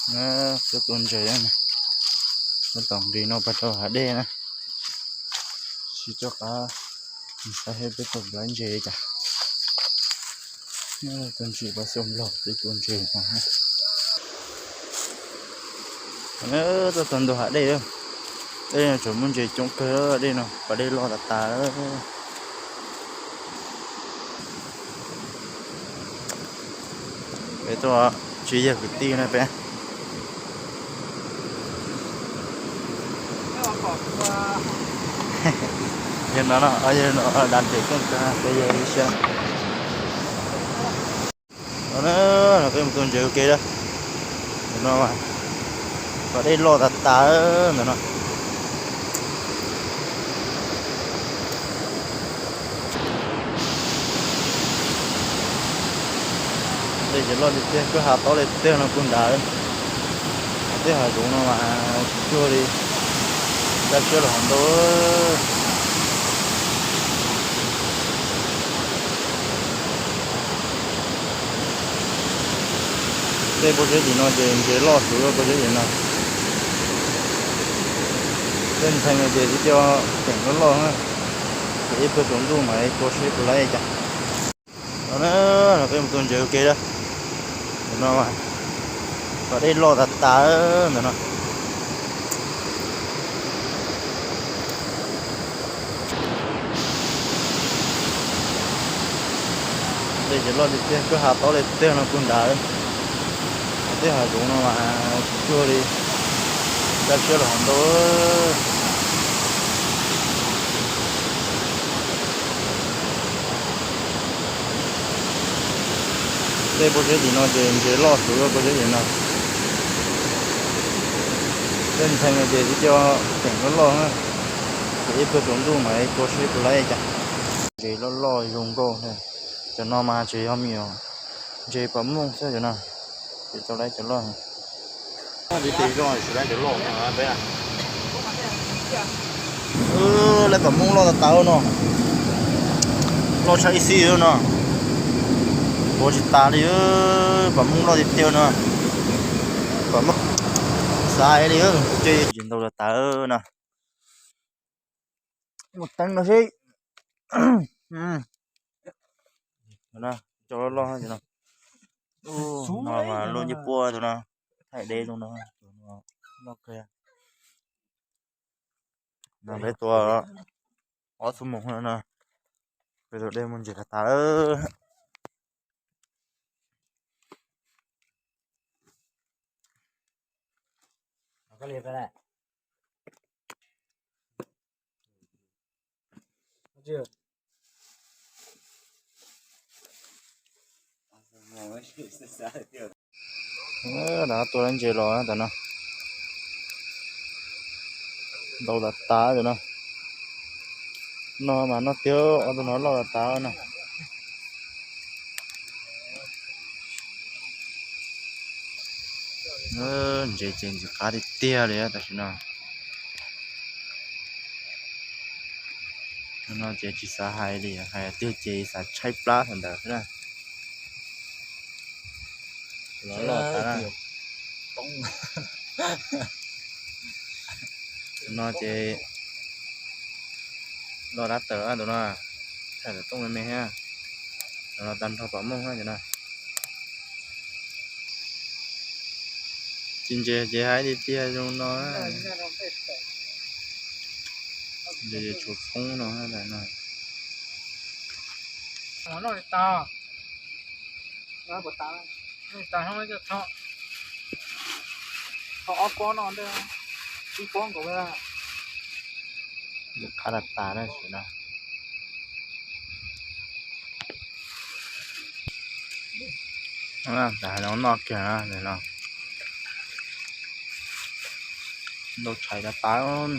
Peb tua ntses na, peb tom nqis no pab rau hav dej na, sib coj qab, saib peb tua nplaj ntses cas. Tua ntses pab xyoo nplog peb tua ntses no. Tuaj txog ntua hav dej, dej no tseem muaj ntses coob kawg, dej no pas dej loj tas tas. Peb tuaj tsis yog kwv tij na peb. Yog no no, yog no dab ntses coob kawg, peb yog ib siab. No, no peb mus tua ntses ua ke na. Ntawm no pas dej loj tas tas ntawm no. Dej ces loj tiag tiag, kwj ha tob li tiag no puag nrad. Tej hav zoov no mas tsis cuag li, dab tsiab los hov ntau. Tej pob zeb tim no ces ntses loj xwb pob zeb tim no. Tej ntxhee no ces tib co teem loj loj na, ces ib pliag tsaus ntuj mas tua seb puas laib cas. No na, peb mus tua ntses ua ke na. Ntawm no pas dej loj tas tas ntawm no. Dej ces loj tiag tiag, kwj ha tob li tiag no puag nrad. Tej hav zoov no mas tsis cuag li, dab tsiab los hov ntau. Tej pob zeb tim no ces ntses loj xwb pob zeb tim no. Tej ntxhee no ces tib co teem loj loj na, ces ib pliag tsaus ntuj mas tua seb puas laib cas. Ntses loj loj zoo nkauj. Cov no mas tseem yog me nyuam ntses pas mooj xwb cov no, ces tau laib cov loj. Tib teg zoo tsis laib cov loj peb. Laib pas mooj loj tas tas no, loj tshaj ib xib no, ua tsis tas li. Pas mooj loj tiag tiag no, pas mooj xaiv li, ces ntses ntau tas tas no. Mus teeb no seb. Cov loj loj no, no mas loj ncej puab tus no, thaij deb tus no, loj kawg. No peb tua ob xuab moos no, peb tua dej muaj ntses tas tas lawm. Tua lab ntses los tas no, ntau tas tas tus no. No mas noj tiag, ob tug no loj tas tas no. Ntses ces ntxim qab tiag tiag li tam sim no. No ces tsis xav hais li, hais tiag ces xav tshaib plab thaum ntawd xwb na. Los loj tas na. No ces loj dab tawm tus no, thaij tawm tooj me me thiab. Los tag nrho pom mooj no. Tsis ntses ces hais tiag tiag zoo no. Ntses tshuav txhoob no. Qab tas tas na. Tam no noj kiag no, ntau tshais tas tas.